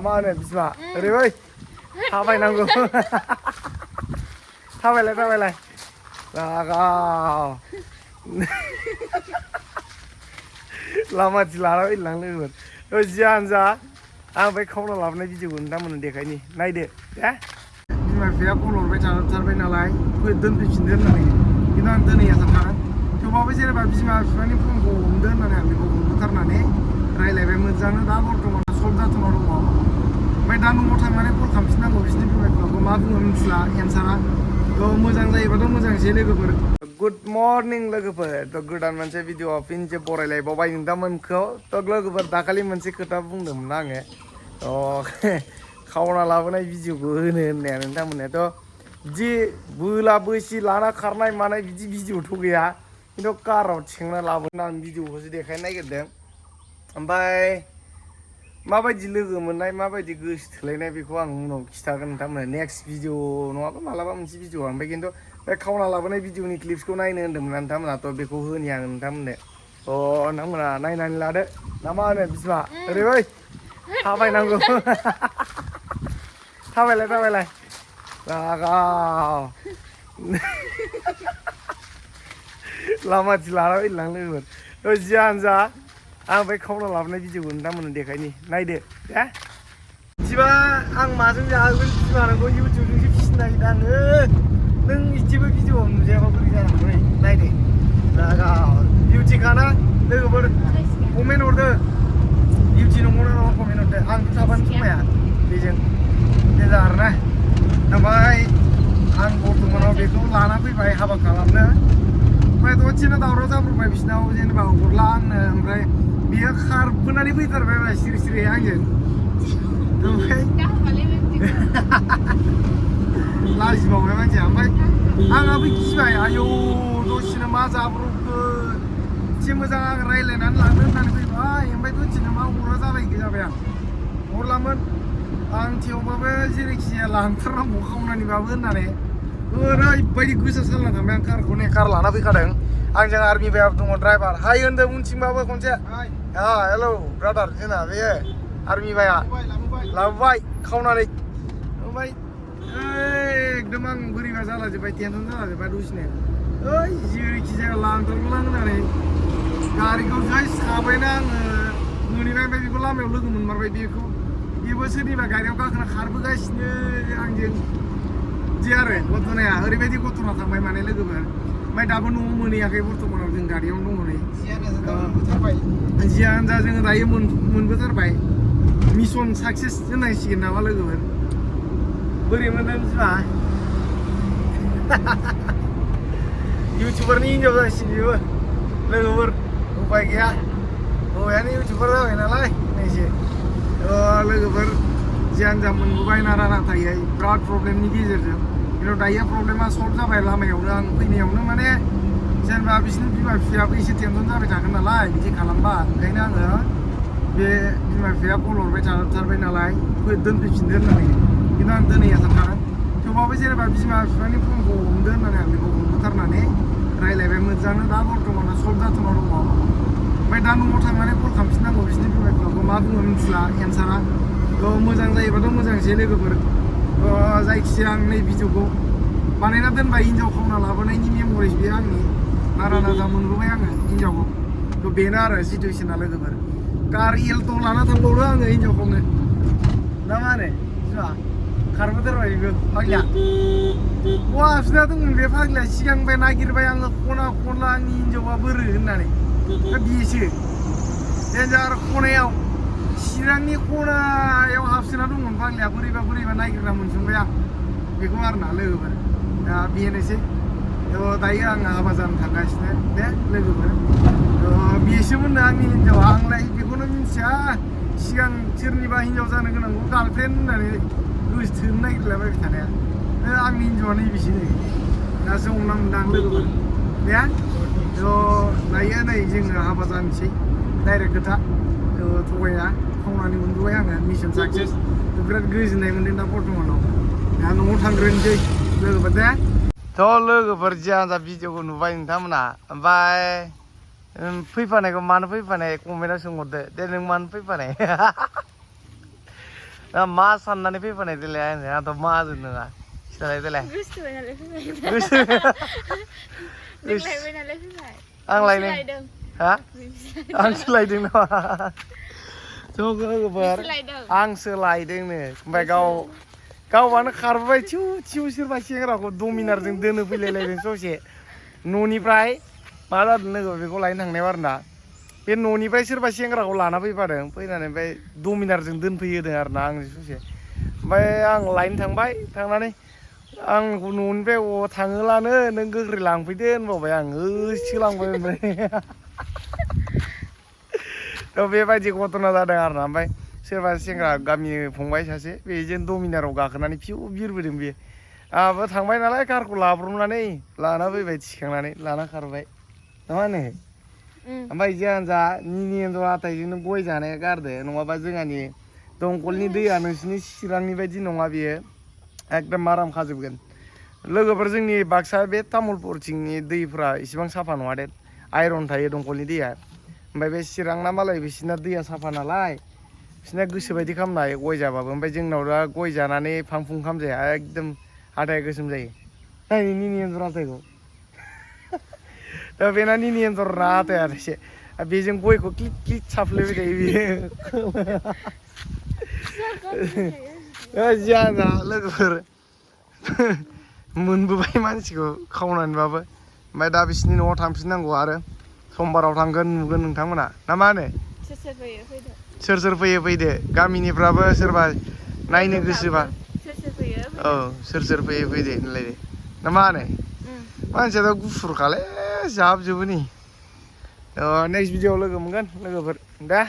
मा होनो बिमा ओरैबाय थाबायनांगौ थाबायलाय लागाव लामाथि लाना फैलांलोगोमोन जियानो जा आं बे खावना लाबोनाय भिडिअखौ नोंथांमोननो देखायनि नायदो दे बिमा बिफाया कल हरबाय थाथारबाय नालाय दोनफैफिनदो होननानै खिन्थु आं दोनहैया सानखादों थेवबाबो जेनेबा बिमा बिफानि फनखौ हमदो होननानै आं बेखौ हमबोथारनानै रायलायबाय मोजांनो दा बर्थमान सल्भ जाथ'ना दङ ओमफ्राय दा न'आव थांनानै कल खालामफिननांगौ बिसोरनि बिमा बिफाखौ मा बुङो मिथिला एन्सारा मोजां जायोबाथ' मोजांसै लोगोफोर गुड मर्निं लोगोफोर थ' गोदान मोनसे भिडिअआव फिनसे बरायलायबावबाय नोंथांमोनखौ थ' लोगोफोर दाखालि मोनसे खोथा बुंदोंमोन आङो थ' खावना लाबोनाय भिडिअखौ होनो होननाया नोंथांमोननियाथ' बिदि बोला बोसि लाना खारनाय मानाय बिदि भिडिअथ' गैया खिन्थु काराव थिखांना लाबोना आं भिडिअखौसो देखायनो नागिरदों ओमफ्राय माबायदि लोगो मोननाय माबायदि गोसो थोलायनाय बेखौ आं उनाव खिन्थागोन नोंथांमोननो नेक्स्ट भिडिअ नङाबा मालाबा मोनसे भिडिअ ओमफ्राय खिन्थु बे खावना लाबोनाय भिडिअनि क्लिप्सखौ नायनो होन्दोंमोन नोंथांमोनाथ' बेखौ होनि आं नोंथांमोननो नोंथांमोना नायनानै लादो ना मा होनो बिमा ओरैबाय थाबायनांगौ थाबायलाय लागाव लामाथि लाना फैलांलोगोमोन जियानो जा आं बे खावना लाबोनाय भिडिअखौ नोंथांमोननो देखायनि नायदो दे बिदिबा आं माजों जाहोगोन बिमा नोंखौ इउटुबजोंसो फिसिनो नागिरदों आङो नों बिदिबो भिडिअ नुजायाबा बोरै जानांगौ नायदो लागाव बिउटिखाना लोगोफोर कमेन्ट हरदो बिउटि नंगौना नङा कमेन्ट हरदो आंथ' थाबानो समाया बेजों मोजां आरोना ओमफ्राय आं बर्थमानाव बेखौ लाना फैबाय हाबा खालामनो ओमफ्राय दसेनो दावराव जाब्रबबाय बिसिनाव जेनेबा हरला आंनो ओमफ्राय बियो खारबोनानै फैथारबाय सिरि सिरि आंजों ओमफ्राय लाजिबावबाय मानसिया ओमफ्राय आंहाबो गिबाय आयौ दसेनो मा जाब्रबखो एसे मोजां आं रायज्लायनानै लांनो होननानै फैबाय ओमफ्राय दसेनो मा हरा जाबाय आं हरलामोन आं थेवबाबो जेरैखि जाया लांथारनांगौ खावनानैबाबो होननानै ओरैबायदि गोसा सालायना थांबाय आं कारखौ कार लाना फैखादों आंजों आर्मि बायाबो दङ ड्राइभार हाय होनदों उनथिंबाबो खनसे हेलौ ब्रादार जोंना बेयो आर्मि बाया लाबोबाय खावनानै ओमफ्राय एकदम आं बोरैबा जालाजोब्बाय टेनसन जालाजोब्बाय दसेनो ओइ जेरैखि जाया लांथारगौलां होननानै गारिखौ जै साबायना आङो मोनहैबाय ओमफ्राय बेखौ लामायाव लोगो मोनमारबाय बेबो सोरनिबा गारियाव गाखोना खारबोगासिनो आंजों बिदि आरो घटनाया ओरैबायदि घटना थांबाय माने लोगोफोर ओमफ्राय दाबो न'आव मोनहैयाखै बर्थमानाव जों गारियावनो दङ नै जियानो जा जोङो दायो मोनबोथारबाय मिशन साक्सेस होननांसिगोन नामा लोगोफोर बोरै मोनदों बिमा इउटुबारनि हिनजाव जासिगोन बेबो लोगोफोर उपाय गैया हौवायानो इउटुबार जाबाय नालाय नायसै लोगोफोर जियानो जा मोनबोबाय नारा नाथायै बिराद प्रब्लेमनि गेजेरजों खिन्थु दायो प्रब्लेमा सल्भ जाबाय लामायावनो आं फैनायावनो माने जेनेबा बिसोरनि बिमा बिफायाबो एसे टेनसन जाबाय थागोन नालाय बिदि खालामबा ओंखायनो आङो बे बिमा बिफाया कल हरबाय थाथारबाय नालाय दोनफैफिनदो होननानै खिन्थु आं दोनहैया सानखादों थेवबाबो जेनेबा बिमा बिफानि फनखौ हमदो होननानै आं बेखौ हमबोथारनानै रायलायबाय मोजांनो दा बर्थमान सल्भ जाथ'ना दङ ओमफ्राय दा न'आव थांनानै कल खालामफिननांगौ बिसोरनि बिमा बिफाखौ मा बुङो मिथिला एन्सारा मोजां जायोबाथ' मोजांसै लोगोफोर जायखिजाया आं नै भिडिअखौ बानायना दोनबाय हिनजाव खावना लाबोनायनि मेम'रिस बे आंनि नारा नाथा मोनबोबाय आङो हिनजावखौ थ' बेनो आरो सिटुवेसना लोगोफोर कार एल्ट' लाना थांबावदो आङो हिनजावखौनो ना मा होनो जोंहा खारबोथारबाय बेबो फाग्लिया हाबसिना दंमोन बे फाग्लिया सिगांनिफ्राय नागिरबाय आङो खना खनला आंनि हिनजावा बोरो होननानै दा बेसो देन्जार खनायाव चिरांनि खनायाव हाबसोना दंमोन फाग्लिया बोरैबा नागिरना मोनसनबाय आं बेखौ आरोना लोगोफोर दा बेनोसै दायो आङो हाबा जानो थांगासिनो दे लोगोफोर बेसोमोननो आंनि हिनजावा आंलाय बेखौनो मिथिया सिगां सोरनिबा हिनजाव जानो गोनांखौ गार्लफ्रेन्ड होननानै गोसोथोनो नागिरलाबाय थानाया आंनि हिनजावा नैबेसो नै दासो हमना मोनदां लोगोफोर दे दायो नै जोङो हाबा जानोसै डाइरेक्ट खोथा थगाया खावनानै मोनबोबाय आङो मिशन साक्सेस बिराद गोजोननाय मोन्दों दा बर्थमानाव दा न'आव थांग्रोनोसै लोगोफोर दे थ' लोगोफोर जियानो जा भिडिअखौ नुबाय नोंथांमोना ओमफ्राय फैफानायखौ मानो फैफानाय कमेन्टआव सोंहरदो दे नों मानो फैफानाय मा साननानै फैफानाय देलाय आंथ' माजों नङा खिथालाय देलाय गुस्थुबाय नालाय फैबाय नालाय फैबाय आं लायनो हा आंसो लायदों नामा आंसो लायदोंनो ओमफ्राय गावबानो खारबोबाय थिउ थिउ सोरबा सेंग्राखौ दमिनारजों दोनो फैलायलायदों ससे न'निफ्राय मा जादों लोगो बेखौ लायनो थांनायाव आरोना बे न'निफ्राय सोरबा सेंग्राखौ लाना फैफादों फैनानै ओमफ्राय दमिनारजों दोनफैहोदों आरोना आंजों ससे ओमफ्राय आं लायनो थांबाय थांनानै आंखौ न'निफ्राय थाङोलानो नों गोख्रै लांफैदो होनबावबाय आं होसोलांबाय ओमफ्राय थ' बेबायदि घटना जादों आरोना ओमफ्राय सोरबा सेंग्रा गामिनि फंबाय सासे बेजों दमिनाराव गाखोनानै फिउ बिरबोदों बेयो आंहाबो थांबाय नालाय कारखौ लाब्रबनानै लाना फैबाय थिखांनानै लाना खारबाय ना मा होनो ओमफ्राय जियानो जा निनि एन्जर हाथाइजोंनो गय जानाया गारदो नङाबा जोंहानि दंखलनि दैया नोंसिनि चिरांनि बायदि नङा बेयो एकदम माराम खाजोबगोन लोगोफोर जोंनि बाक्सा बे तामुलपुरथिंनि दैफ्रा इसिबां साफा नङा दे आइरन थायो दंखलनि दैया ओमफ्राय बे चिरांना मालाय बिसिना दैया साफा नालाय बिसिना गोसोबायदि खालामनो हायो गय जाबाबो ओमफ्राय जोंनाव दा गय जानानै फांफुं खामजाया एकदम हाथाया गोसोम जायो नायनि निनि एन्जर हाथाइखौ दा बेना निनि एन्जरना हाथाया एसे बेजों गयखौ क्लिक क्लिक साफ्लेबाय थायो बियो जियानो जा लोगोफोर मोनबोबाय मानसिखौ खावनानैबाबो ओमफ्राय दा बिसिनि न'आव थांफिननांगौ आरो समबाराव थांगोन नुगोन नोंथांमोना ना मा होनो सोर सोर फैयो फैदो गामिनिफ्राबो सोरबा नायनो गोसोबा औ सोर फैयो फैदो होनलायदो ना मा होनो मानसियाथ' गुफुरखालै जाबजोबो नै नेक्स्ट भिडिअआव लोगो मोनगोन लोगोफोर दे